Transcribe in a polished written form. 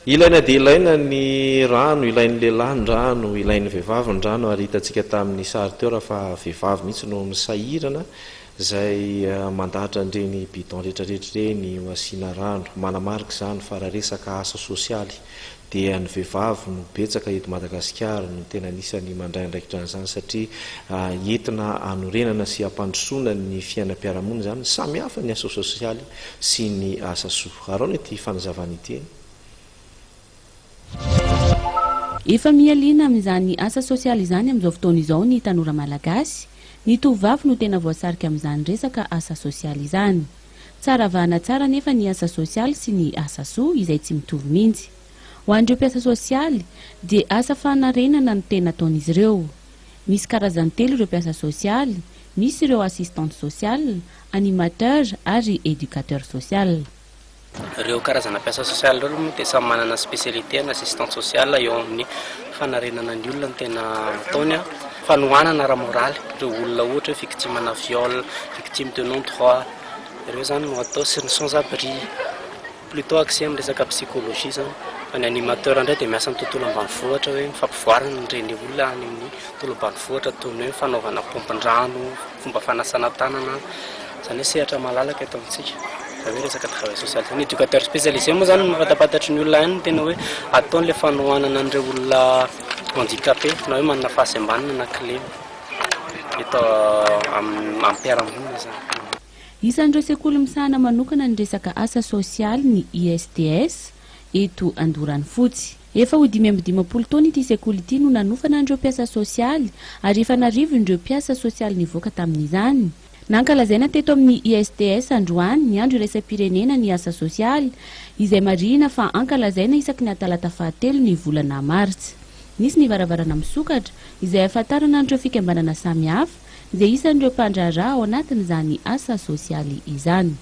Ilaina dia ilaina ny rano, ilain'ny lehilahy ny rano, ilain'ny vehivavy ny rano ary hitantsika tamin'ny sary teo raha fa vehivavy mihitsy no misahirana izay mandahatra an'ireny bidon rehetrarehetra ireny ho asiana rano. Manamarika izany fa raha resaka asa sosialy dia ny vehivavy no betsaka eto Madagasikara no tena anisan'ny mandray andraikitra an'izany satria entina hanorenana sy hampandrosoana ny fiainam-piarahamonina izany. Samy hafa ny asa sosialy sy ny asa soa. Araona ity fanazavana ity. Efa miha liana amin'izany asa sosialy izany amin'izao fotoana izao ny tanora malagasy. Ny tovovavy no tena voasarika amin'izany resaka asa sosialy izany. Tsara avahana tsara anefa ny asa sosialy sy ny asa soa izay tsy mitovy mihitsy. Ho an'ireo mpiasa sosialy dia asa fanarenana no tena ataon'izy ireo. Misy karazany telo ireo mpiasa sosialy, misy ireo assistante sociale, animateur ary educateur social. Ireo karazana mpiasa sosialy ireo moa dia samy manana spécialité, ny assistante sociale eo amin'ny fanarenana ny olona no tena ataony, fanohanana ara-moraly ireo olona ohatra hoe victime-na viol, victime de non droit, ireo izany no atao sy ny sans abri, plutôt axé amin'ny resaka psychologie izany, fa ny animateur indray dia miasa amin'ny tontolo ambanivohitra hoe fampivoarana ireny olona any amin'ny tontolo ambanivohitra toy ny hoe fanaovana paompin-drano, fomba fanasana tanana, izany hoe sehatra malalaka eto amintsika, izany hoe resaka travail social izany. Éducateur spécialisé moa izany no fantapantatry ny olona ihany no tena hoe ataony ilay fanohanana an'ireo olona handicapé na hoe manana fahasembanana na kilema eto amin'ny-piarahamonina izany. Isan'ireo sekoly misahana manokana ny resaka asa sosialy ny ISTS eto Andoranofotsy. Efa ho 55 taona ity sekoly ity no nanofana an'ireo mpiasa sosialy ary efa an'arivony ireo mpiasa sosialy nivoaka tamin'izany. Nankalazaina teto amin'ny ISTS androany ny andro iraisam-pirenena ny asa sosialy izay marihina fa ankalazaina isaky ny talata fahatelo ny volana martsa. Nisy ny varavarana misokatra izay ahafantarana an'ireo fikambanana samihafa izay isan'ireo mpandraharaha ao anatin'izany asa sosialy izany.